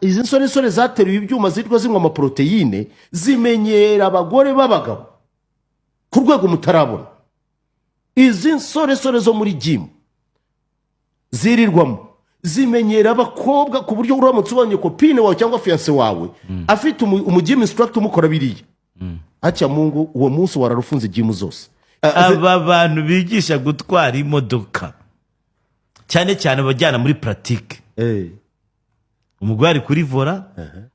Izi nsoresore zateruye ibyuma, zitwa zinywa amaporoteyine, zimenyera abagore b'abagabo ku rwego mutarabona. Izi nsoresore zo muri gym zirirwamo zimenyera abakobwa ku buryo uramutse ubonye copine wawe cyangwa fiancée wawe afite umu gym instructor umukora biriya, hacya mungu uwo munsi wararufunze gym zose. Aba bantu bigisha gutwara imodoka, cyane cyane abajyana muri pratique, umugore ari kuri volant,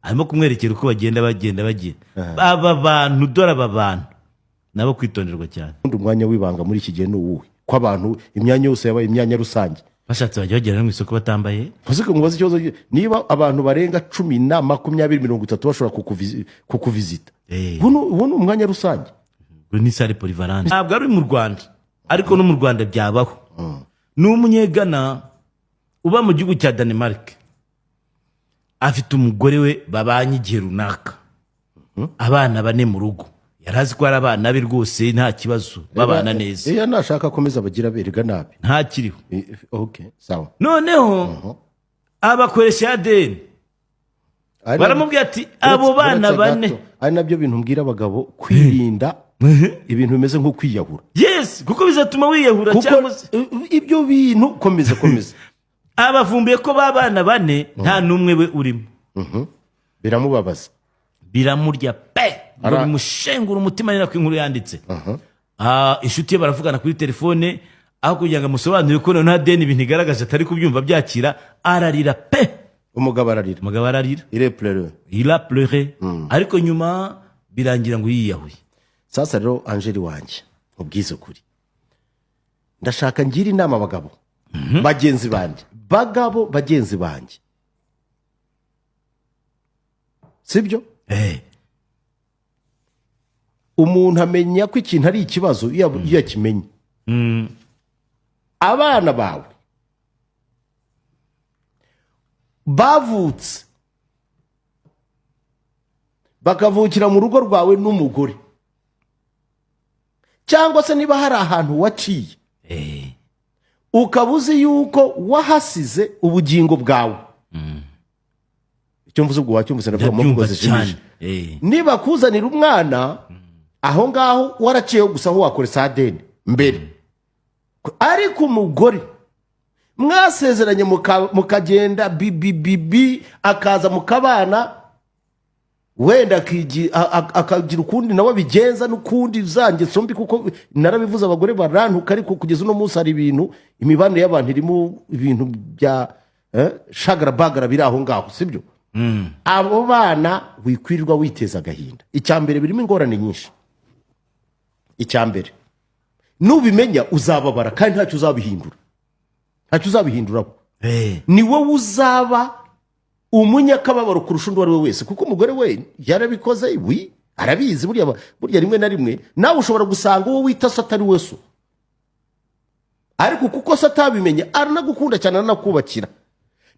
arimo kumwerekera uko bagenda, bagenda, bagenda. Aba bantu, dore aba bantu nabo kwitonderwa cyane. Ubundi umwanya w'ibanga muri iki gihe ni uwuhe, ko abantu imyanya yose yabaye imyanya rusange? Bashatse bajya bagera no mu isoko batambaye. Ntuzi mubaze ikibazo, niba abantu barenga 10 na 20, 30 bashobora kukuvizita, uwo ni umwanya rusange. Ngo ni salle polyvalente. Ntabwo ari mu Rwanda, ariko no mu Rwanda byabaho. Ni Umunyegana uba mu gihugu cya Danemark, afite umugore we babanye igihe runaka, abana bane mu rugo. Yari azi ko ari abana be rwose, nta kibazo, babana neza. Iyo nashaka akomeza abagira berega nabi. Ntakiriho. Okay, sawa. Noneho abakoresha ADN, baramubwira ati abo bana Uretse bane gato, ari nabyo bintu mbwira abagabo kwirinda ibintu bimeze nko kwiyahura. Yes, kuko bizatuma wiyahura. Kuko cyangwa se ibyo bintu, komeza, komeza. Abavumbuye ko ba bana bane nta n'umwe we urimo. Biramubabaza. Biramurya pe, ngo bimushengura umutima. Ni nako inkuru yanditse. Inshuti ye baravugana kuri telefone, aho kugira ngo amusobanurire ko noneho ADN ibintu igaragaje atari kubyumva, byakira, ararira pe. Umugabo ararira. Umugabo ararira. Il a pleuré. Il a pleuré, ariko nyuma birangira ngo yiyahuye. Sasa rero, Angeli wanjye, ubwize ukuri, ndashaka ngira inama abagabo bagenzi banjye, bagabo bagenzi banjye, sibyo? Eh. Umuntu amenya ko ikintu ari ikibazo iyo akimenye. Abana bawe bavutse, bakavukira mu rugo rwawe n'umugore, cyangwa se niba hari ahantu waciye, ukaba uzi yuko wahasize ubugingo bwawe, icyo mvuze ubwo wacyumvise, ndavuga mu mvugo Ndabyumva cyane. zijimije. Niba kuzanira umwana aho ngaho waraciyeho gusa, aho wakoresha ADN mbere, ariko umugore mwasezeranye, mukagenda bibibibi, akaza mukabana, wenda akagira ukundi nawe abigenza n'ukundi za ngeso mbi, kuko narabivuze, abagore barantuka, ariko kugeza uno munsi hari ibintu, imibanire y'abantu irimo ibintu bya shagarabagara biri aho ngaho, sibyo? Abo bana wikwirirwa witeza agahinda. Icya mbere, birimo ingorane nyinshi. Icya mbere, nubimenya uzababara kandi ntacyo uzabihindura, ntacyo uzabihinduraho. Ni wowe uzaba umunyakababaro kurusha undi uwo ari we wese, kuko umugore we yarabikoze, wi arabizi. Burya rimwe na rimwe nawe ushobora gusanga uwo wita so atari we so, ariko kuko se atabimenye aranagukunda cyane, aranakubakira.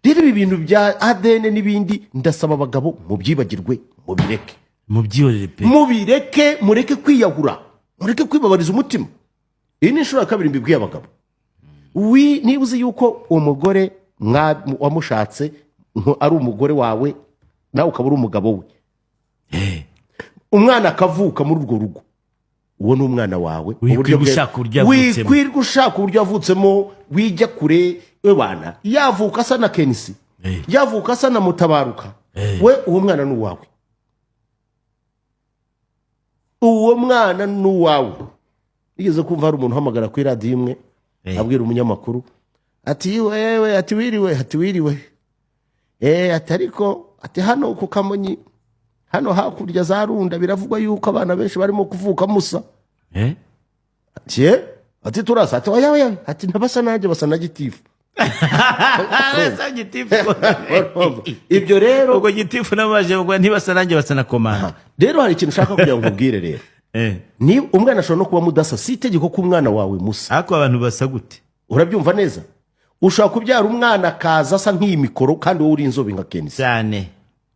Rero ibi bintu bya ADN n'ibindi, ndasaba abagabo mubyibagirwe, mubireke. Mubyihorere pe. Mubireke, mureke kwiyahura, mureke kwibabariza umutima. Iyi ni inshuro ya kabiri mbibwiye abagabo. Wi niba uzi yuko umugore wamushatse ari umugore wawe, nawe ukaba uri umugabo we, umwana akavuka muri urwo rugo, uwo ni umwana wawe mu Wikwirirwa buryo ushaka uburyo yavutsemo. Wikwirirwa ushaka uburyo yavutsemo, wijya kure. We bana yavuka asa na Kenisi, yavuka asa na Mutabaruka, we uwo mwana ni uwawe, uwo mwana ni uwawe. Nigeze kumva hari umuntu uhamagara kuri radiyo imwe, abwira umunyamakuru ati: "Wewe," ati, "wiriwe," ati, "wiriwe," ati, "ariko," ati, "hano ku Kamonyi, hano hakurya za Runda, biravugwa yuko abana benshi barimo kuvuka musa." Ati: "Eh?" Ati: "Turasa." Ati: "Oya, oya," ati, "ntabasa nanjye, basa na gitifu." Basa gitifu. Ibyo rero Ubwo gitifu n'abaje ngo ntibasa nanjye, basa na komanda. Rero hari ikintu ushaka kugira ngo nkubwire rero. Ni umwana ashobora no kuba mudasa, si itegeko ko umwana wawe musa. Ariko abantu basa gute? Urabyumva neza? Ushobora kubyara umwana akaza asa nk'iyi mikoro, kandi wowe uri inzobe nka Kenisi. Cyane.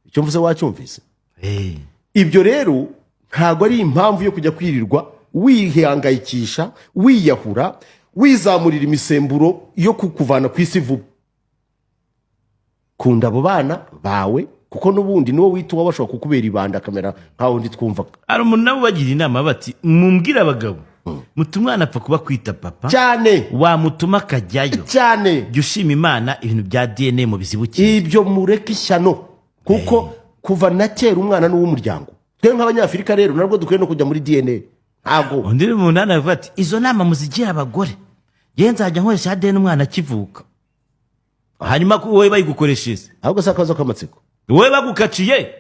Icyo mvuze wacyumvise? Ibyo rero ntabwo ari impamvu yo kujya kwirirwa wihangayikisha, wiyahura, wizamurira imisemburo yo kukuvana ku isi vuba. Kunda abo bana bawe. Kuko n'ubundi niwo wita uwawe ashobora kukubera ibanda, akamera nka wundi twumvaga. Hari umuntu nabo bagira inama bati: "Mumbwire abagabo muti umwana apfa kuba kwita papa, cyane wamutuma akajyayo, cyane. Jya ushima Imana, ibintu bya DNA mu bizibukiye." Ibyo mureke ishyano, kuko kuva na kera umwana ni uw'umuryango. Twe nk'Abanyafurika rero nabwo dukwiye no kujya muri DNA, ntabwo. Undi muntu hano aravuga ati: "Izo nama muzigira abagore, yewe nzajya nkoresha ADN umwana akivuka." Hanyuma wowe bayigukoresheje? Ahubwo si akabazo k'amatsiko. Wowe bagukaciye,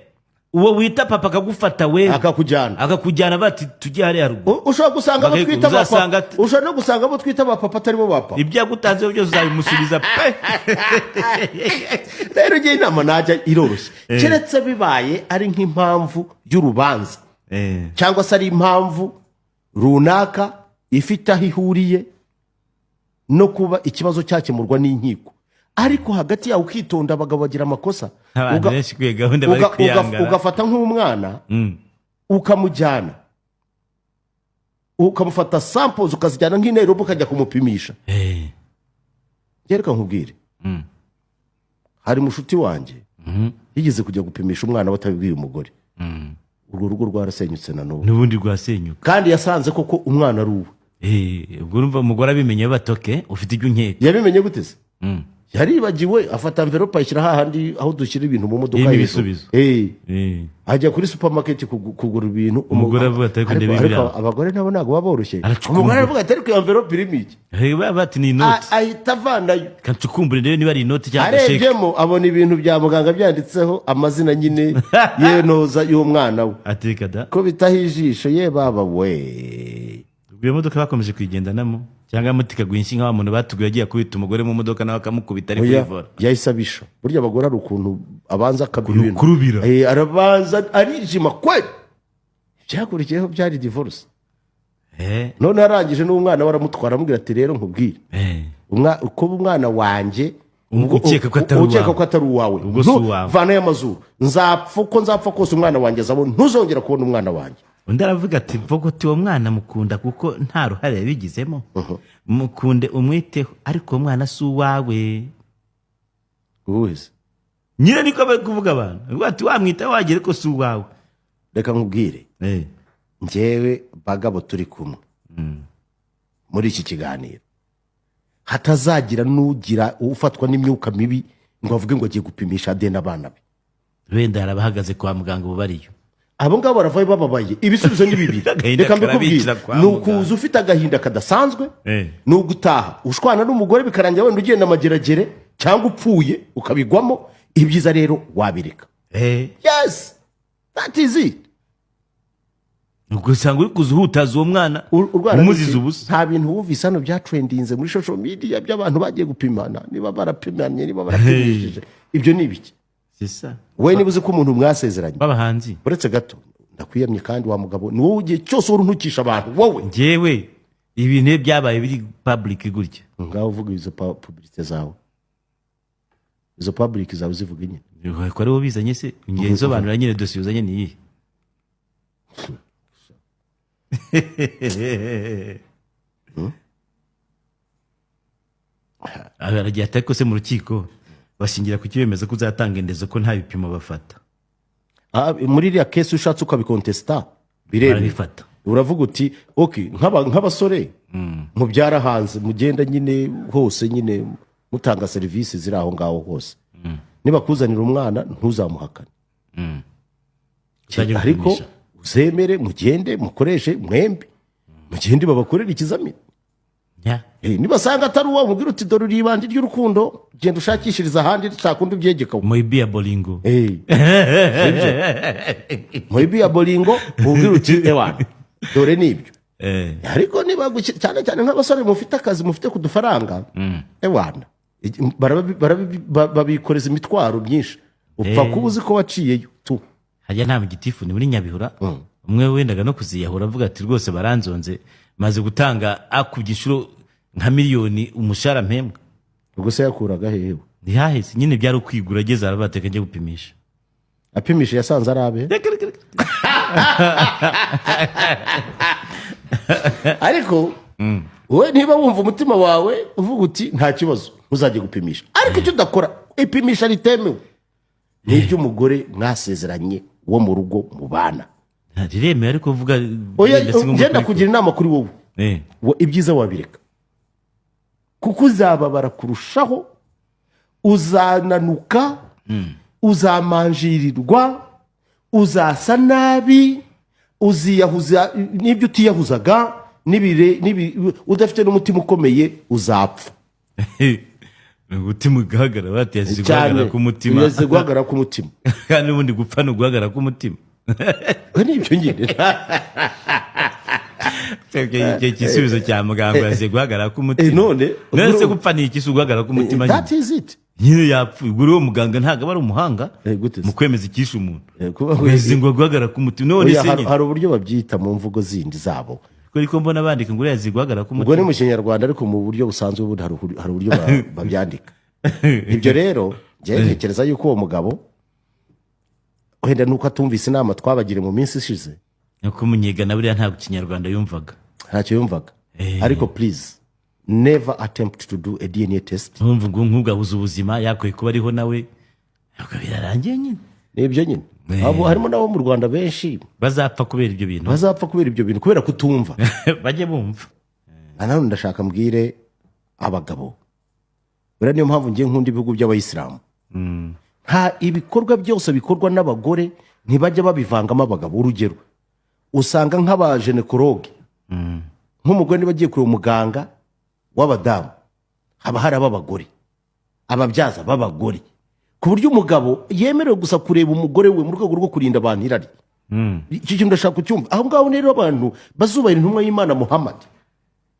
uwo wita papa akagufata wewe, akakujyana, akakujyana, bati: "Tujye hariya ruguru." Ushobora gusanga abo twita ba Uzasanga papa, ushobora no gusanga abo twita ba papa atari bo ba papa. Ibyo yagutanzeho byose uzabimusubiza pe. Rero ugiye inama najya iroroshye, keretse bibaye ari nk'impamvu y'urubanza cyangwa se ari impamvu runaka ifite aho ihuriye no kuba ikibazo cyakemurwa n'inkiko. Ariko hagati yawe ukitonda, abagabo bagira amakosa. Abantu benshi kuri iyo gahunda bari kuyangara. Ugafata nk'umwana, ukamujyana, ukamufata samples, ukazijyana nk'i Nairobi, ukajya kumupimisha. Reka nkubwire, hari mushuti wanjye yigeze kujya gupimisha umwana we atabibwiye umugore. Urwo rugo rwarasenyutse na n'ubu. N'ubundi rwasenyuka. Kandi yasanze koko umwana ari uwe. Ubwo urumva umugore abimenye, batoke ufite ibyo unkeka. Yabimenye gute se? Yaribagiwe, afata enveloppe ayishyira hahandi aho dushyira ibintu mu modoka Irimo hejuru. ibisubizo. Ajya kuri supermarket kugura ibintu. Umugore avuga ati: "Ariko ndebe ariko ibiranga." Abagore nabo ntabwo baba boroshye. Aracukumbura. Umugore aravuga ati: "Ariko iyo enveloppe irimo iki?" Bati: "Ni inoti." Ahita avanayo. Kancukumbure ndebe niba ari inoti cyangwa sheke. Arebyemo abona ibintu bya muganga byanditseho amazina nyine yenoza y'umwana we. Ateka da. Ko bitaho ijisho ye baba we. Ubwo iyo modoka bakomeje kuyigendanamo, cyangwa moto ikaguha inshyi nka wa muntu batuguye agiye akubita umugore mu modoka, nawe akamukubita ari Oya, kuri volant? Yahise abisha. Burya abagore hari ukuntu abanza akabira ibintu. Kurubira. Arabanza arijima kweli. Ibyakurikiyeho byari divorce. None arangije n'umwana we aramutwara, aramubwira ati: "Rero nkubwire, kuba umwana wanjye Ukeka ko atari ukeka uwawe. ko atari uwawe, Ubwo si uwawe. Vanayo amazuru, nzapfa uko nzapfa kose umwana wanjye azabona, ntuzongera kubona umwana wanjye." Undi aravuga ati: "Vuga uti uwo mwana mukunda kuko nta ruhare yabigizemo, mukunde umwiteho, ariko uwo mwana si uwawe." Uwese? Nyine niko bari kuvuga abantu. Bavuga ati: "Wamwitaho wagera, ariko si uwawe." Reka nkubwire, njyewe bagabo turi kumwe muri iki kiganiro, hatazagira n'ugira ufatwa n'imyuka mibi ngo avuge ngo agiye gupimisha ADN abana be. Wenda hari abahagaze kwa muganga ubu bariyo. Abo ngabo baravayo bababaye. Ibisubizo ni bibiri. Agahinda Reka mbikubwire. karabicira kwa Ni muganga. ukuza ufite agahinda kadasanzwe, ni ugutaha ushwana n'umugore, bikarangira wenda ugenda amageragere cyangwa upfuye ukabigwamo. Ibyiza rero wabireka. Yes, that is it. Ubwo usanga uri kuza uhutaza uwo mwana, Urwara umuziza n'iki? ubusa. Nta bintu wumvise hano byatrendinze muri social media by'abantu bagiye gupimana, niba barapimanye, niba barapimishije? Ibyo ni ibiki? C'est ça. Wowe niba uzi ko umuntu mwasezeranye B'abahanzi. Uretse gato, ndakwiyamye. Kandi wa mugabo, ni wowe igihe cyose uhora untukisha abantu, wowe. Njyewe ibintu iyo byabaye biri public gutya. Ngaho uvuga izo publicité zawe, izo public zawe zivuga nyine. Ko ari wowe bizanye se? Ngiye nsobanura nyine, dosiye uzanye ni iyihe? Aragira ati: "Ariko se mu rukiko bashingira ku kibemeza ko uzatanga indezo, ko nta bipimo bafata?" Ah, muri iriya case ushatse ukabikontesita biremewe. Barabifata. Uravuga uti: "Ok, nk'abasore mubyara hanze, mugenda nyine hose nyine mutanga serivisi ziri aho ngaho hose, nibakuzanira umwana ntuzamuhakane." Uzajya Ariko gupimisha. uzemere mugende mukoreshe mwembi, mugende babakorere ikizamini. Nibasanga atari uwawe, umubwire uti: "Dore uri ibandi ry'urukundo, genda ushakishiriza ahandi, ntakundi ubyegekaho." Moyibi ya bolingo. Sibyo? Muri ya bolingo ubwira uti: "Ewana, dore nibyo." Ariko niba cyane cyane nk'abasore mufite akazi, mufite ku dufaranga, ewana, babikoreza imitwaro myinshi, upfa kuba uzi ko waciyeyo tu. Hajya nta gitifu ni muri Nyabihura, umwe wendaga no kuziyahura, avuga ati: "Rwose baranzonze, maze gutanga akubye inshuro nka miliyoni umushahara mpembwa." Ubwo se yakuraga hehe? Ntihahise nyine, byari ukwigura, ageze arabateka njya gupimisha. Apimisha yasanze ari abe? Reka, reka, reka. Ariko wowe niba wumva umutima wawe uvuga uti nta kibazo, ntuzajye gupimisha. Ariko icyo udakora, ipimisha ritemewe. Ni iry'umugore mwasezeranye wo mu rugo mubana. Riremewe, ariko uvuga Oya, wenda si ngombwa ngenda kubikora. Kugira inama kuri wowe, ibyiza wabireka, kuko uzababara kurushaho, uzananuka, uzamanjirirwa, uzasa nabi, uziyahuza n'ibyo utiyahuzaga, udafite n'umutima ukomeye uzapfa. Ni umutima ugahagarara, bateze Cyane. guhagarara k'umutima. Yazize guhagarara k'umutima. Kandi ubundi gupfa ni uguhagarara k'umutima. We, ni ibyo nyine. Icyo gisubizo cya muganga, yaziye guhagarara k'umutima. None None se gupfa ni iki? Si uguhagarara k'umutima nyine? That is it. Nyine yapfuye. Ubwo uwo muganga ntabwo aba ari umuhanga Gute se? mu kwemeza icyishe umuntu. Kuba Yazize ngo guhagarara k'umutima, none Oya, se nyine hari uburyo babyita mu mvugo zindi zabo. Ariko mbona bandika ngo uriya yaziye guhagarara Ubwo ni k'umutima. mu Kinyarwanda, ariko mu buryo busanzwe ubundi hari uburyo babyandika. Ibyo rero njyewe ntekereza yuko uwo mugabo wenda nuko atumvise inama twabagiriye mu minsi ishize. Nuko umunyegana buriya ntabwo Ikinyarwanda yumvaga. Ntacyo yumvaga. Ariko please, never attempt to do a DNA test. Urumva ngo nk'ubwo abuze ubuzima, yakwiye kuba ariho nawe, ubwo birarangiye nyine. Ni ibyo nyine. Harimo n'abo mu Rwanda benshi bazapfa kubera ibyo bintu. Bazapfa kubera ibyo bintu, kubera kutumva. Bajye bumva. Nanone ndashaka mbwire abagabo, buriya niyo mpamvu ngiye nkunda ibihugu by'Abayisilamu, nta ibikorwa byose bikorwa n'abagore ntibajya babivangamo abagabo. Urugero, usanga nk'abagynécologue, nk'umugore niba agiye kureba umuganga w'abadamu, haba hari ab'abagore, ababyaza b'abagore, ku buryo umugabo yemerewe gusa kureba umugore we, mu rwego rwo kurinda abantu irari. Icyo kintu ndashaka kucyumva aho ngaho. Rero abantu bazubahira intumwa y'Imana Muhammad,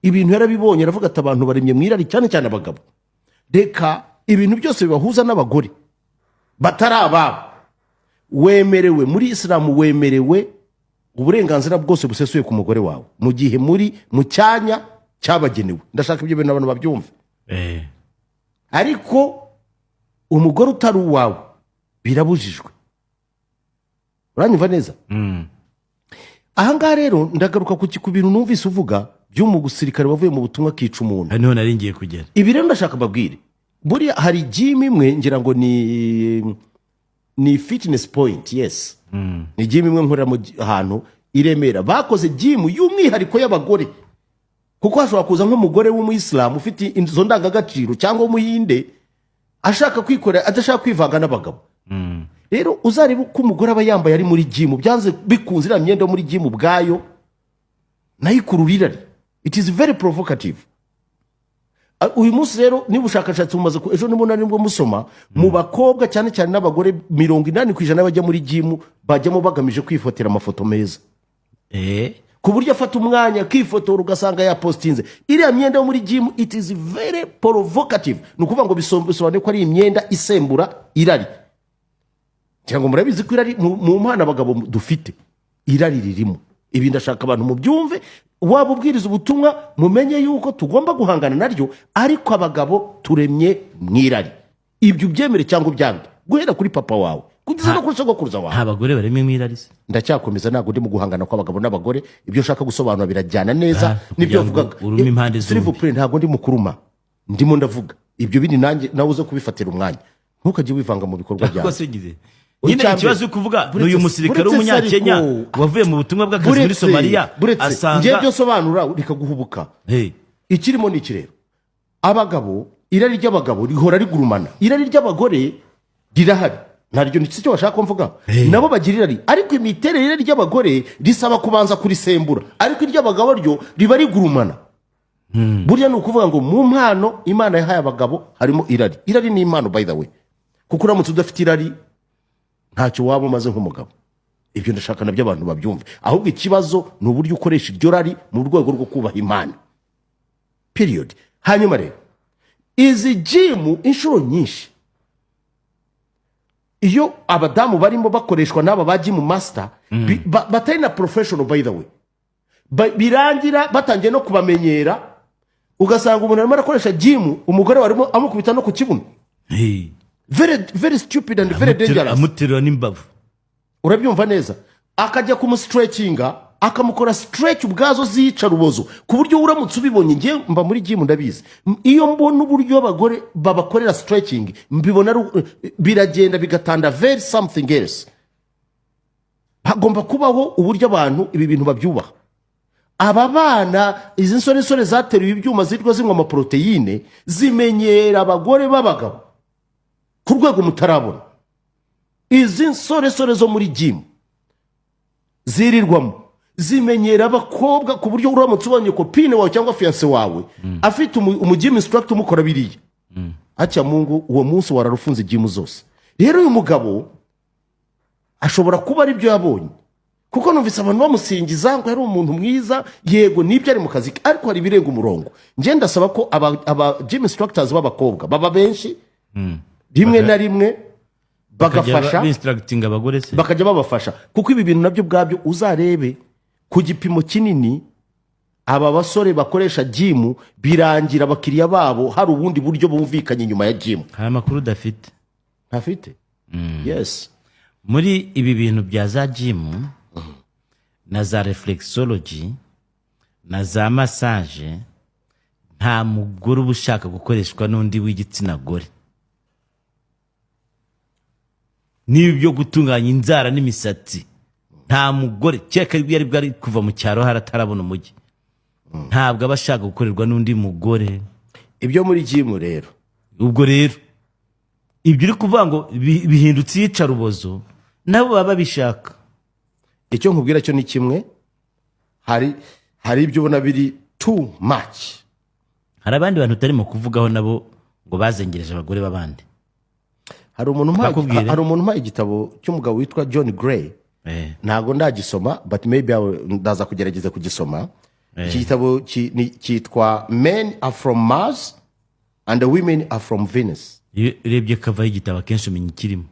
ibintu yarabibonye, aravuga ati: "Abantu baremye mu irari, cyane cyane abagabo. Reka ibintu byose bibahuza n'abagore batari ababo." Wemerewe muri Isilamu, wemerewe uburenganzira bwose busesuye ku mugore wawe mu gihe muri mu cyanya cyabagenewe. Ndashaka ibyo bintu abantu babyumve. Ariko umugore utari uwawe birabujijwe. Uranyumva neza? Ahangaha rero ndagaruka ku bintu numvise uvuga by'umusirikare wavuye mu butumwa akica umuntu. Aha niho nari ngiye kugera. Ibi rero ndashaka mbabwire, buriya hari gym imwe, ngira ngo ni Fitness Point, yes, ni gym imwe nkorera mu ahantu i Remera. Bakoze gym y'umwihariko y'abagore, kuko hashobora kuza nk'umugore w'Umuyisilamu ufite izo ndangagaciro, cyangwa w'Umuhinde ashaka kwikorera, adashaka kwivanga n'abagabo. Rero uzarebe uko umugore aba yambaye ari muri gym, byanze bikunze iriya myenda yo muri gym ubwayo nayo ikurura irari. It is very provocative. Uyu munsi rero niba ubushakashatsi bumaze ejo nibwo nibwo musoma, mu bakobwa cyane cyane n'abagore, 80% bajya muri gym bajyamo bagamije kwifatira amafoto meza, ku buryo afata umwanya akifotora, ugasanga yapositinze iriya myenda yo muri gym. It is very provocative. Ni ukuvuga ngo bisobanuye ko ari imyenda isembura irari. Cyangwa ngo murabizi ko irari mu mpano abagabo dufite, irari ririmo. Ibi ndashaka abantu mubyumve, waba ubwiriza ubutumwa, mumenye yuko tugomba guhangana naryo. Ariko abagabo turemye mu irari, ibyo ubyemere cyangwa ubyange, guhera kuri papa wawe kugeza no kuri sogokuruza wawe. Nta bagore baremwe mu irari se? Ndacyakomeza, ntabwo ndi mu guhangana kw'abagabo n'abagore. Ibyo ushaka gusobanura birajyana neza Ah, n'ibyo kugira ngo wavugaga. urume impande S'il vous zombi. plaît, ntabwo ndi mu kuruma, ndimo ndavuga ibyo bindi. Nanjye nawe uze kubifatira umwanya, ntukajye wivanga mu bikorwa byawe. Rwose ugize nyine Icya mbere, ikibazo uri kuvuga ni uyu musirikare buretse w'Umunyakenya ariko wavuye mu butumwa bw'akazi muri Somaliya buretse ngiye asanga byo sobanura rikaguhubuka. Hey, Ikirimo ni iki rero: abagabo, irari ry'abagabo rihora rigurumana. Irari ry'abagore rirahari ntaryo, ni cyo bashaka ko mvuga. Nabo bagira irari, ariko imiterere y'irari ry'abagore risaba kubanza kurisembura, ariko iry'abagabo ryo riba rigurumana. Burya ni ukuvuga ngo mu mpano Imana yahaye abagabo harimo irari. Irari ni impano, by the way, kuko uramutse udafite irari ntacyo waba umaze nk'umugabo. Ibyo ndashaka nabyo abantu babyumve. Ahubwo ikibazo ni uburyo ukoresha iryo rari mu rwego rwo kubaha Imana, period. Hanyuma rero izi gym, inshuro nyinshi iyo abadamu barimo bakoreshwa n'aba ba gym master batari na professional, by the way, birangira batangiye no kubamenyera, ugasanga umuntu arimo arakoresha gym umugore warimo amukubita no ku kibuno. Hey. Very very stupid and very dangerous. Amuterura n'imbavu. Urabyumva neza, akajya kumustretchinga. Akamukora stretch ubwazo zica rubozo, ku buryo uramutse ubibonye, ngewe mba muri gym ndabizi. Iyo mbona uburyo abagore babakorera stretching, mbibona biragenda bigatanda very something else. Hagomba kubaho uburyo abantu ibi bintu babyubaha. Aba bana, izi nsoresore zateruye ibyuma, zirwa zinywa amaporoteyine, zimenyera abagore b'abagabo ku rwego mutarabona. Izi nsoresore zo muri gym zirirwamo zimenyera abakobwa ku buryo uramutse ubonye copine wawe cyangwa fiancée wawe afite umu gym instructor umukora biriya, hacya mungu uwo munsi wararufunze gym zose. Rero uyu mugabo ashobora kuba ari byo yabonye, kuko numvise abantu bamusingiza ngo yari umuntu mwiza. Yego, nibyo, ari mu kazi ke, ariko hari ibirenga umurongo. Njye ndasaba ko aba gym instructors b'abakobwa baba benshi, rimwe na rimwe bagafasha. Binstructinga abagore se? Bakajya babafasha, kuko ibi bintu nabyo ubwabyo uzarebe ku gipimo kinini aba basore bakoresha gym, birangira abakiriya babo hari ubundi buryo bumvikanye inyuma ya gym. Hari amakuru udafite. Ntafite, yes. Muri ibi bintu bya za gym na za reflexology na za massage, nta mugore uba ushaka gukoreshwa n'undi w'igitsina gore. N'ibi byo gutunganya inzara n'imisatsi, nta mugore, kereka yari bwari kuva mu cyaro haratarabona umujyi, ntabwo aba ashaka gukorerwa n'undi mugore. Ibyo muri gym rero. Ubwo rero ibyo uri kuvuga ngo bihindutse iyicarubozo, nabo baba babishaka. Icyo nkubwira cyo ni kimwe, hari ibyo ubona biri too much. Hari abandi bantu utarimo kuvugaho nabo ngo bazengereje abagore b'abandi. Hari umuntu umpaye Bakubwire. Hari umuntu umpaye igitabo cy'umugabo witwa John Gray. Ntabwo ndagisoma, but maybe ndaza kugerageza kugisoma. Iki gitabo cyitwa "Men Are From Mars and the Women Are From Venus". Iyo urebye cover y'igitabo akenshi umenya ikirimo.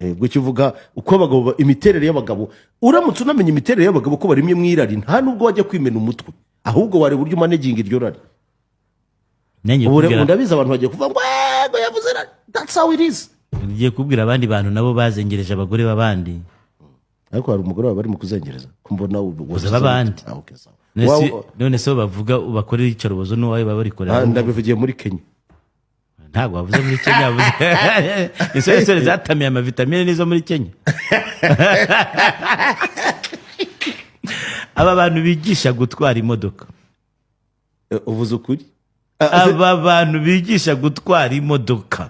Ubwo kivuga uko abagabo imiterere y'abagabo. Uramutse unamenya imiterere y'abagabo ko barimye mu irari, nta nubwo wajya kwimena umutwe, ahubwo wareba uburyo umanaginga iryo rari. Nanjye Ubu ndabizi abantu bagiye kuvuga ngo "Ego yavuze irari." That's how it is. Ngiye kubwira abandi bantu nabo bazengereje abagore b'abandi. Ariko hari umugore wawe bari mu kuzengereza ko mbona Uza b'abandi. Ah, okay, sawa. None se bo bavuga bakorera iyicarubozo n'uwawe baba barikorera? Ah, ndabivugiye muri Kenya. Ntabwo wavuze muri Kenya, wavuze insoresore zatamiye amavitamine n'izo muri Kenya. Aba bantu bigisha gutwara imodoka. Uvuze ukuri. Aba bantu bigisha gutwara imodoka,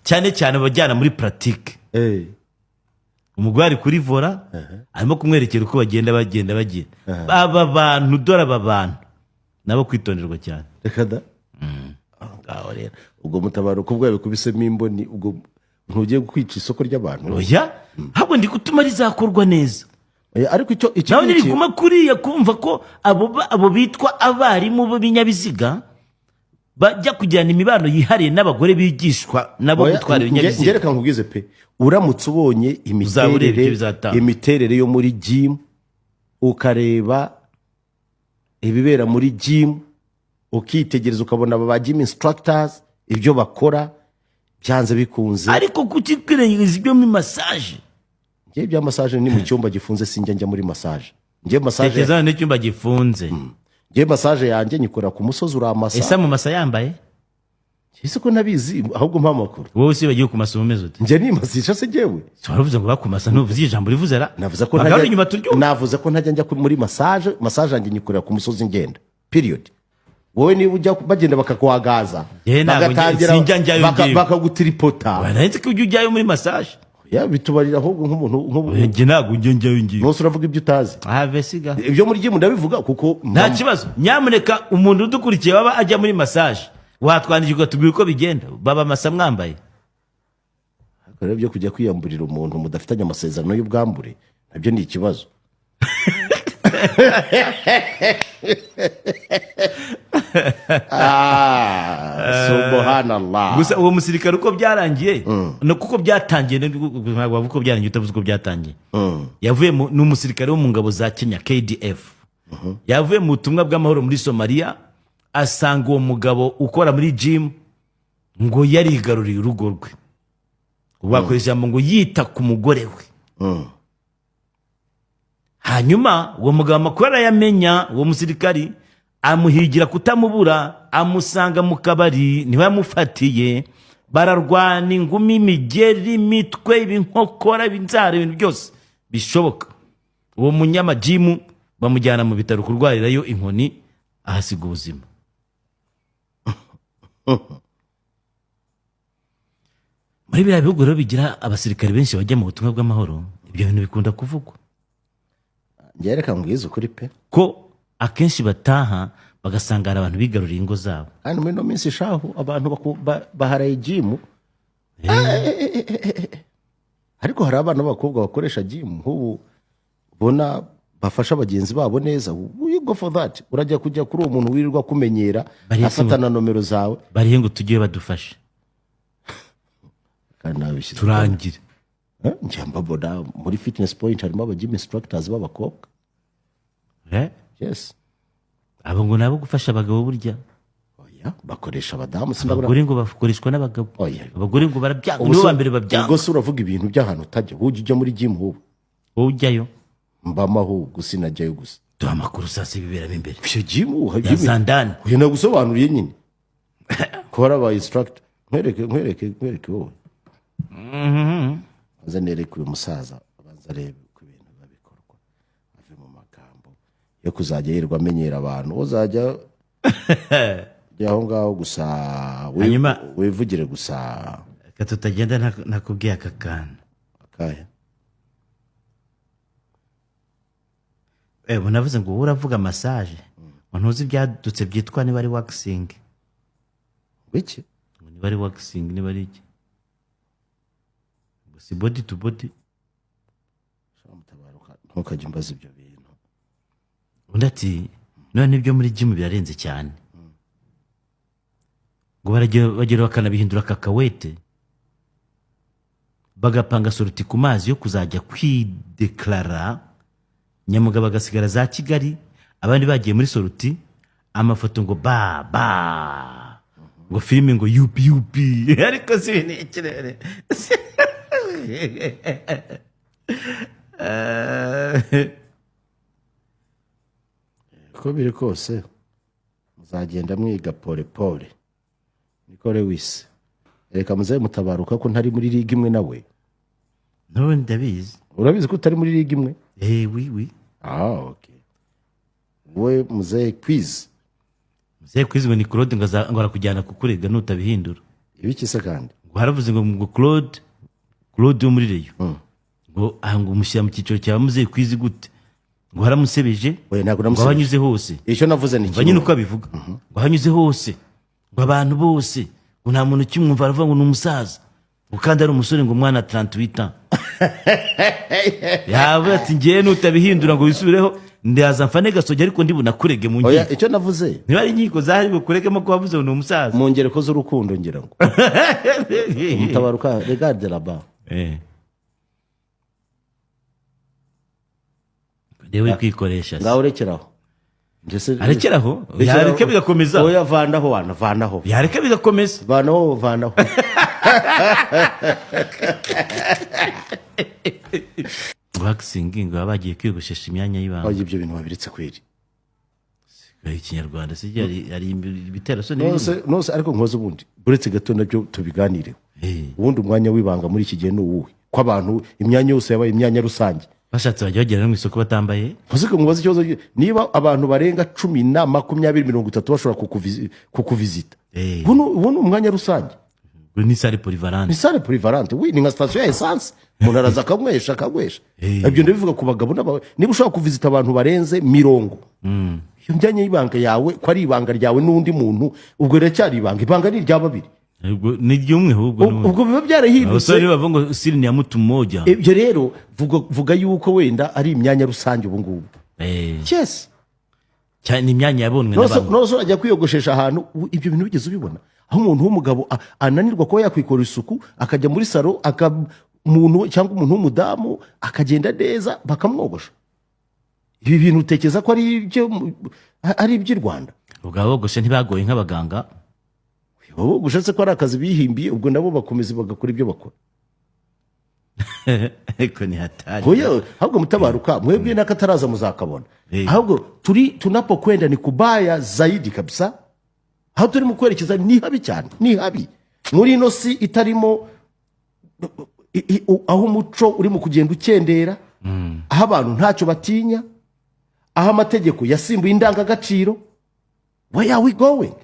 cyane cyane abajyana muri pratique, umugore ari kuri volant, arimo kumwerekera uko bagenda bagenda bagenda. Aba bantu, dore aba bantu nabo kwitonderwa cyane. Reka da. Aho ngaho rero ubwo mutabaruka ubwo yabikubisemo imboni, ubwo ntugiye kwica isoko ry'abantu. Oya, ahubwo ndi gutuma rizakorwa neza. Ariko icyo iki Nawe ngiki- niriguma kuriya kumva ko abo bitwa abarimu b'ibinyabiziga bajya kugirana imibano yihariye n'abagore bigishwa nabo Oya, gutwara ibinyabiziga. Nge reka nkubwize pe, uramutse ubonye Uzaba ureba icyo imiterere bizatanga. imiterere yo muri gym, ukareba ibibera muri gym, ukitegereza ukabona aba ba gym instructors ibyo bakora, byanze bikunze. Ariko kuki kwirengagiza ibyo muri massage? Njye ibya massage ni mu cyumba gifunze, sinjya njya muri massage. Njye massage Tekereza n'icyumba gifunze. Njye massage yanjye nyikora ku musozi uramasa. Ese mu masa yambaye? Ese ko ntabizi, ahubwo mpa amakuru. Wowe si bagiye kumasa umeze ute? Njye nimasisha se njyewe? Si waravuze ngo bakumasa? Ntuvuze ijambo rivuze ra? Navuze ko Bagarura ntajya inyuma turyumve. Navuze ko ntajya njya muri massage. Massage yanjye nyikorera ku musozi ngenda, period. Wowe niba ujya bagenda bakakuhagaza, Njyewe ntabwo sinjya njyayo njyewe. Bakagutiripota. Nahise ko ujya ujyayo muri massage. Ya, bitubarira ahubwo nk'umuntu Njye ntabwo njya njyayo ngiyo. Nose uravuga ibyo utazi. Have siga. Ibyo muri gym ndabivuga kuko Nta kibazo. Nyamuneka umuntu udukurikiye waba ajya muri massage, watwandikira ukatubwira uko bigenda, baba masa mwambaye. Ariko rero byo kujya kwiyamburira umuntu mudafitanye amasezerano y'ubwambure nabyo ni ikibazo. Ah, subhanallah. Gusa uwo musirikare uko byarangiye no kuko byatangiye, ntabwo wavuga uko byarangiye utavuze uko byatangiye. Yavuye ni umusirikare wo mu ngabo za Kenya, KDF. Yavuye mu butumwa bw'amahoro muri Somaliya, asanga uwo mugabo ukora muri gym ngo yarigaruriye urugo rwe. Ubu bakoresha ijambo ngo yita ku mugore we. Hanyuma uwo mugabo amakuru arayamenya. Uwo musirikari amuhigira kutamubura, amusanga mu kabari, niho yamufatiye, bararwana ingumi, imigeri, imitwe, ibinkokora, ibinzara, ibintu byose bishoboka. Uwo munyamajimu bamujyana mu bitaro kurwarirayo inkoni, ahasiga ubuzima. Muri biriya bihugu rero bigira abasirikare benshi bajya mu butumwa bw'amahoro, ibyo bintu bikunda kuvugwa. Njye reka mbwize ukuri pe. Ko akenshi bataha bagasanga hari abantu bigaruriye ingo zabo. Kandi muri ino minsi shahu abantu baharaye jimu. Ariko hari abana b'abakobwa bakoresha jimu nk'ubu ubona bafasha bagenzi babo neza. You go for that, urajya kujya kuri uwo muntu wirirwa kumenyera, afata na nomero zawe. Barihe ngo tujye badufashe? Kandi nawe bishyize Turangire. Njya mbabona muri Fitness Point, harimo aba gym instructors b'abakobwa. Yes. Abo ngo nabo gufasha abagabo burya. Oya, bakoresha abadamu, sindabona. Abagore ngo bakoreshwa n'abagabo. Oya. Abagore ngo barabyanga. Ubu Nibo ba mbere babyanga. Ubwo se uravuga ibintu by'ahantu utajya? Wowe ujya muri gym wowe? Wowe ujyayo? Mbamo ahubwo, sinajyayo gusa. Duha amakuru sasa ibiberamo imbere. Iyo gym Ya zandani. Uyu nagusobanuriye nyine ko hari aba instructor. Nkwereke, nkwereke, nkwereke wowe. Abanza nereke uyu musaza, abanza arebe uko ibintu biba bikorwa, ave mu magambo yo kuzajya yirirwa amenyera abantu. Uzajya jya aho ngaho gusa wivugire gusa. Reka tutagenda nakubwiye aka kantu. Akahe? Navuze ngo wowe uravuga massage, ngo ntuzi ibyadutse byitwa niba ari waxing. Wiki? Ngo niba ari waxing, niba ari iki, ngo si body to body. Mutabaruka, ntukajye umbaza ibyo bintu. Undi ati none ibyo muri gym birarenze cyane, ngo bagera bakanabihindura kakawete, bagapanga sortie ku mazi yo kuzajya kwideklara, nyamugabo agasigara za Kigali, abandi bagiye muri sortie, amafoto ngo ba ba, ngo filime ngo yupi yupi. Ariko si ibintu ikirere. Uko biri kose muzagenda mwiga pole pole, niko Lewis. Reka muzabe mutabaruka ko ntari muri ligue imwe nawe. N'ubundi ndabizi. Urabizi ko utari muri ligue imwe? Eh, oui, oui. Ah, okay. We muzehe quiz. Muzehe Quiz ngo ni Claude, ngo ngo arakujyana kukurega nutabihindura. Ibiki se kandi? Ngo haravuze ngo Claude wo muri Rayon, ngo aha ngo umushyira mu cyiciro cya muzehe Quiz gute? Ngo haramusebeje. Oya, ntabwo Ngo aho namusebeje. anyuze hose. Icyo navuze ni Umva nyine kimwe. uko abivuga, ngo aho anyuze hose, ngo abantu bose, ngo nta muntu ukimwumva, aravuga ngo ni umusaza, ngo kandi ari umusore, ngo umwana 38 ans. Yavuze ati ngewe nutabihindura ngo wisubireho, ndaza mfane gasogi, ariko ndi bunakurege mu Oya, nkiko. icyo navuze Niba ari inkiko zahari bukuregemo ko wavuze ngo ni umusaza. Mu ngereko z'urukundo, ngira ngo mutabaruka, regarde là-bas. Rero uri kwikoresha se. Ngaho urekeraho. Arekeraho, yareka bigakomeza. Oya, vanaho wana, vanaho. Yareka bigakomeza. Vanaho, vanaho. Waxing, ngo baba bagiye kwiyogoshesha imyanya y'ibanga. Oya, ibyo bintu babiretse kweri. Ikinyarwanda si hari ibitero so n'ibindi. Nose ariko nkoze ubundi uretse gato nabyo tubiganireho. Ubundi umwanya w'ibanga muri iki gihe ni uwuhe, ko abantu imyanya yose yabaye imyanya rusange? Bashatse bajya bagera no mu isoko batambaye. Ntuzi ko mubaza ikibazo, niba abantu barenga 10 na 20, 30 bashobora kukuvizita, ubu ni umwanya rusange. Ubwo ni salle polyvalente. Ni salle polyvalente, oui, ni nka station ya essence, umuntu araza akanywesha akanywesha. Ibyo ndabivuga ku bagabo niba ushobora kuvizita abantu barenze 30, iyo myanya y'ibanga yawe ko ari ibanga ryawe n'undi muntu, ubwo riracyari ibanga? Ibanga ni irya babiri. Ubwo ni iry'umwe ahubwo n'ubundi. Ubwo biba byarahindutse. Abasore bavuga ngo siri ni ya mutu mmoja. Ibyo rero vuga yuko wenda ari imyanya rusange ubu ngubu. Yes. Cyane, ni imyanya yabonwe Nose n'abantu. Nose urajya kwiyogoshesha ahantu, ibyo bintu wigeze ubibona aho umuntu w'umugabo ananirwa kuba yakwikora isuku, akajya muri salon, umuntu cyangwa umuntu w'umudamu akagenda neza bakamwogosha? Ibi bintu utekereza ko ari iby'i Rwanda? Ubwo abogoshe ntibagoye nk'abaganga. Bogoshe se ko ari akazi bihimbiye, ubwo nabo bakomeza bagakora ibyo bakora. Ariko ni hatari. Oya, ahubwo mutabaruka, mwebwe n'akataraza muzakabona. Ahubwo turi tunapokwenda ni kubaya zaidi kabisa. Aho turi mu kwerekeza ni habi cyane, ni habi muri ino si itarimo aho umuco uri mu kugenda ukendera, aho abantu ntacyo batinya, aho amategeko yasimbuye indangagaciro. Where are we going?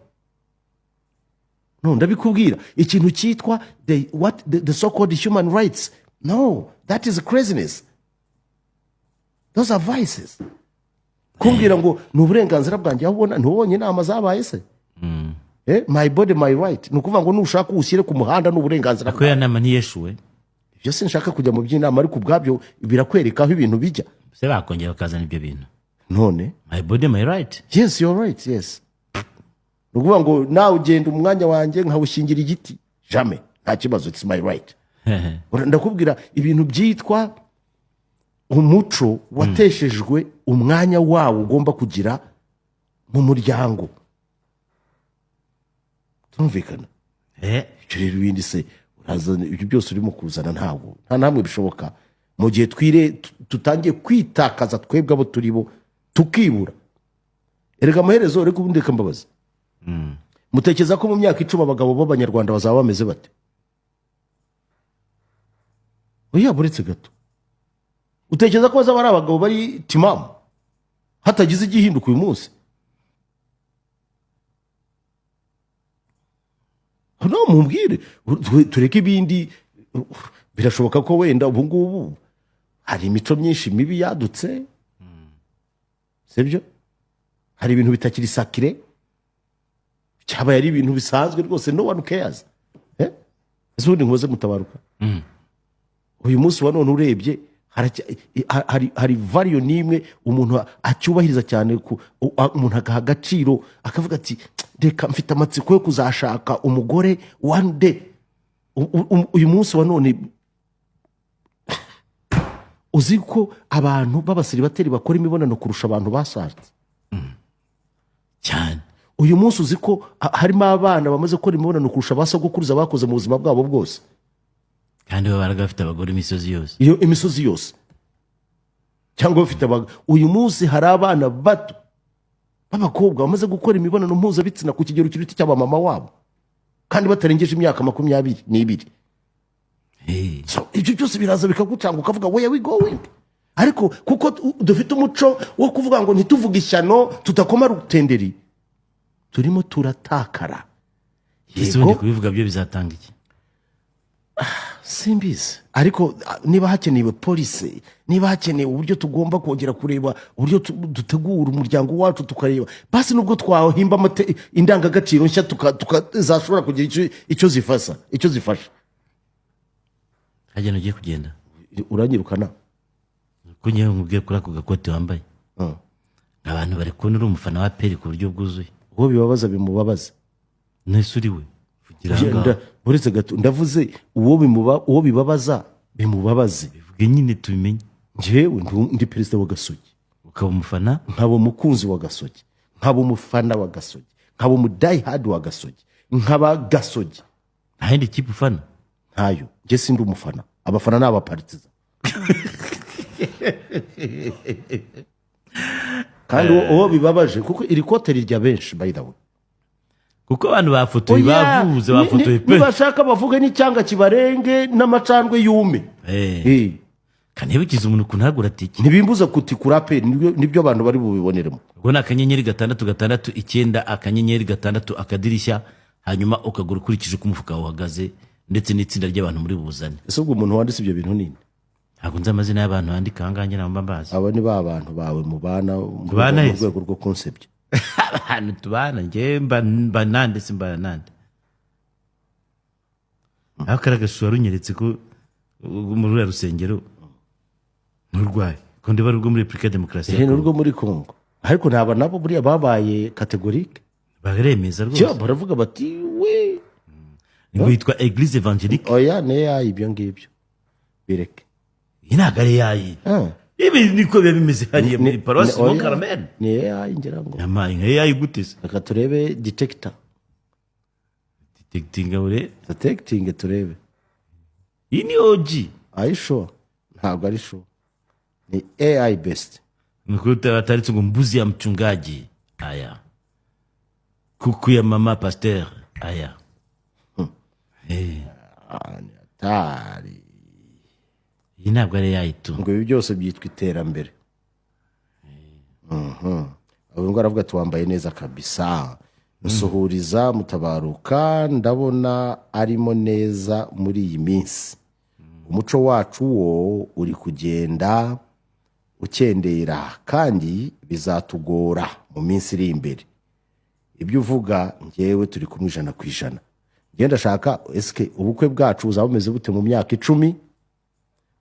No, ndabikubwira, ikintu cyitwa the so called human rights, no, that is craziness, those are vices. Kumbwira ngo ni uburenganzira bwanjye, aho ubona ntubonye inama zabaye se? My body, my right, ni ukuvuga ngo nushaka uwushyire ku muhanda, ni uburenganzira Ariko ya nama ntiyeshuwe. Ibyo sinshaka kujya mu by'inama, ariko ubwabyo birakwereka aho ibintu bijya. Se bakongera bakazana ibyo bintu? None? My body, my right. Yes, you're right, yes. Ni ukuvuga ngo nawe ugenda umwanya wanjye nkawushingira igiti, jamais, nta kibazo, it's my right. Ndakubwira, ibintu byitwa umuco wateshejwe umwanya wawo ugomba kugira mu muryango. Turumvikana? Ibyo rero, ibindi se urazana, ibyo byose urimo kuzana ntabwo nta namwe bishoboka mu gihe twire tutangiye kwitakaza twebwe abo turi bo, tukibura. Erega amaherezo, reka ubundi, reka mbabaza, mutekereza ko mu myaka 10 abagabo b'Abanyarwanda bazaba bameze bate? Oya, buretse gato, utekereza ko bazaba ari abagabo bari timamu hatagize igihinduka uyu munsi? No mumbwire, tureke ibindi. Birashoboka ko wenda ubu ngubu hari imico myinshi mibi yadutse, sibyo? Hari ibintu bitakiri sacré, cyabaye ari ibintu bisanzwe rwose, no one cares. Eh? Ese ubundi nkoze mutabaruka, uyu munsi wa none urebye hari value n'imwe umuntu acyubahiriza cyane, umuntu agaha agaciro, akavuga ati: "Reka, mfite amatsiko yo kuzashaka umugore one day"? Uyu munsi wa none uzi ko abantu b'abasiribateri bakora imibonano kurusha abantu bashatse? Cyane. Uyu munsi uzi ko harimo abana bamaze gukora imibonano kurusha ba sogokuruza bakoze mu buzima bwabo bwose? Kandi baba baraga bafite abagore imisozi yose. Iyo imisozi yose, cyangwa bafite uyu munsi hari abana bato b'abakobwa bamaze gukora imibonano mpuzabitsina ku kigero kiruta icy'abamama wabo, kandi batarengeje imyaka 22. So, ibyo byose biraza bikagucanga, ukavuga: "Where we going?" Ariko kuko dufite umuco wo kuvuga ngo ntituvuge ishyano tudakoma rutenderi, turimo turatakara. Ese ubundi kubivuga byo bizatanga iki? Simbizi, ariko niba hakenewe policy, niba hakenewe uburyo tugomba kongera kureba uburyo dutegura umuryango wacu, tukareba basi nubwo twahimba indangagaciro nshya zashobora kugira icyo zifasha, icyo zifasha. Hajya ugiye kugenda? Uranyirukana? Ko ngewe nkubwiye kuri ako gakote wambaye, abantu bari kubona uri umufana wa APR ku buryo bwuzuye. Uwo bibabaza bimubabaza. Nese uri we vugira aha ngaho. Uretse gato, ndavuze uwo bibabaza bimubabaze. Bivuge nyine tubimenye. Njyewe ndi perezida wa Gasogi. Ukaba umufana. Nkaba umukunzi wa Gasogi, nkaba umufana wa Gasogi, nkaba umu die-hard wa Gasogi, nkaba Gasogi. Nta yindi kipe ufana? Ntayo, njye sindi umufana, abafana ni abaparitiza. Kandi uwo bibabaje, kuko iri kote rirya benshi, by the way. Kuko abantu bafotoye. Oya, bavuze, bafotoye pe. Nibashaka bavuge n'icyanga kibarenge n'amacandwe yume. Kandi ntibikize umuntu ukuntu hagura tike. Ntibimbuza kutikura pe, nibyo abantu bari bubiboneremo. Ubwo ni *669*6#, hanyuma ukagura ukurikije uko umufuka wawe uhagaze ndetse n'itsinda ry'abantu muri buzane. Ese ubwo umuntu wanditse ibyo bintu nini? Ntabwo nzi amazina y'abantu bandika aha ngaha, njye ntabwo mba mbazi. Abo ni ba bantu bawe mubana mu Tubana mu he se? rwego rwo kunsebya. Abantu tubana, njye mba nande se, mba nande? Aho kariya gashusho warunyeretse ko muri ruriya rusengero nturwaye, ko ndiba ari urwo muri Repubulika ya Demokarasi ya Ni Kongo. urwo muri Kongo, ariko ntaba nabo buriya babaye catégorique. Baremeza Cyo rwose. baravuga bati we. Ngo yitwa Église Évangélique. Oya, ne yayi, ibyo ngibyo bireke. Iyi ntabwo ari yayi. Ibi niko biba bimeze hariya muri paruwasi Oya, Mont Carmel. Ni yayi ngira ngo. Yampaye nka yayi gute se? Reka turebe detector. Detectinga ure. Detecting turebe. Iyi ni OG. Are you sure? Ntabwo ari sure, ni AI based. Ni bataritse ngo "mbuzi ya mchungaji", aya, "kuku ya mama pasteur", aya. Atari. Iyi ntabwo ari AI tu. Ngo ibi byose byitwa iterambere. Uyu nguyu aravuga ati: "Wambaye neza kabisa, nsuhuriza Mutabaruka, ndabona arimo neza muri iyi minsi. Umuco wacu wo uri kugenda ukendera kandi bizatugora mu minsi iri imbere. Ibyo uvuga ngewe turi kumwe 100%. Ngenda ndashaka esike ubukwe bwacu buzaba bumeze bute mu myaka 10?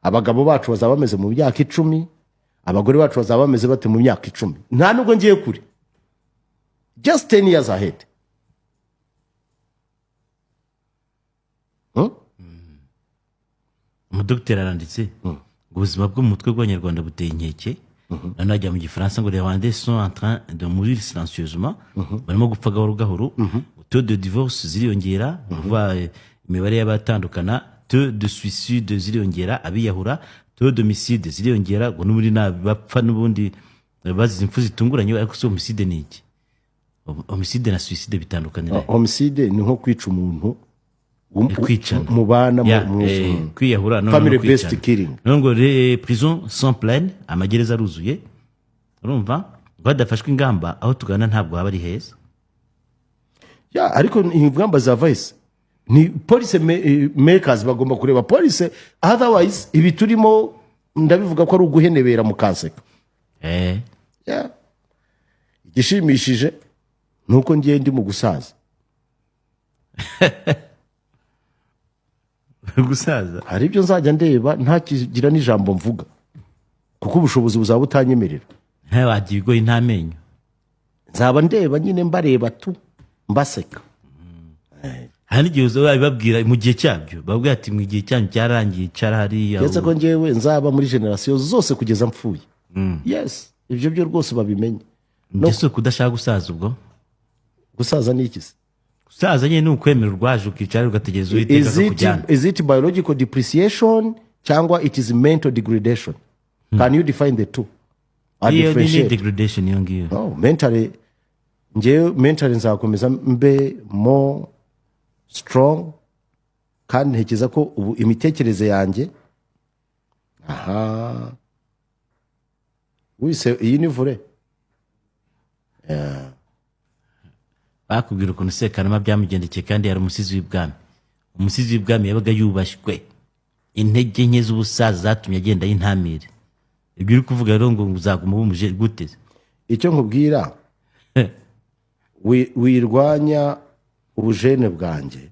Abagabo bacu bazaba bameze mu myaka 10, abagore bacu bazaba bameze bate mu myaka 10? Nta nubwo ngiye kure, just 10 years ahead." Umudogiteri aranditse ngo ubuzima bwo mu mutwe bw'Abanyarwanda buteye inkeke. Noneho ajya mu Gifaransa ngo "Les Rwandais sont en train de mourir silencieusement", barimo gupfa gahoro gahoro. Taux de divorce ziriyongera, ni ukuvuga imibare y'abatandukana. Taux de suicide ziriyongera, abiyahura. Taux d'homicide ziriyongera, ngo n'ubundi bapfa n'ubundi bazize impfu zitunguranye. Ariko se homicide ni iki? Homicide na suicide bitandukanira he? Homicide ni nko kwica umuntu Kwicana. mubana Ya, kwiyahura none Family no kwicana. based killing. None ngo "les prisons sont pleines", amagereza aruzuye. Urumva ngo hadafashwe ingamba, aho tugana ntabwo haba ari heza. Ya, ariko ingamba za vice ni policy makers bagomba kureba policy, otherwise ibi turimo ndabivuga ko ari uguhenebera mu kanseka. Ya. Igishimishije ni uko ngiye ndi mu gusaza. Gusaza. Hari ibyo nzajya ndeba ntakigira n'ijambo mvuga kuko ubushobozi buzaba butanyemerera. Ntiwagira ibigoyi nta menyo. Nzaba ndeba nyine, mbareba tu, mbaseka. Hari n'igihe uzabibabwira mu gihe cyabyo, babwira ati: "Mu gihe cyanyu cyarangiye, cara hariya." Uretse ko ngewe nzaba muri generasiyo zose kugeza mpfuye. Yes, ibyo byo rwose babimenye. Njye si ukudashaka gusaza ubwo. Gusaza ni iki se? Gusaza nyine ni ukwemera urwaje, ukicara ugategereza Uwiteka Is it, akakujyana. is it biological depreciation cyangwa it is mental degradation? Can you define the two? I Iyo ni differentiate. degradation iyo ngiyo. No, mentally, ngewe mentally nzakomeza mbe more strong, kandi ntekereza ko ubu imitekerereze yanjye, aha wise iyi ni vure. Bakubwira ukuntu Sekanama byamugendekeye kandi yari umusizi w'ibwami. Umusizi w'ibwami yabaga yubashywe. Intege nke z'ubusaza zatumye agenda y'intamire. Ibyo uri kuvuga rero ngo uzaguma bumuje gute? Icyo nkubwira, wirwanya ubujene bwanjye.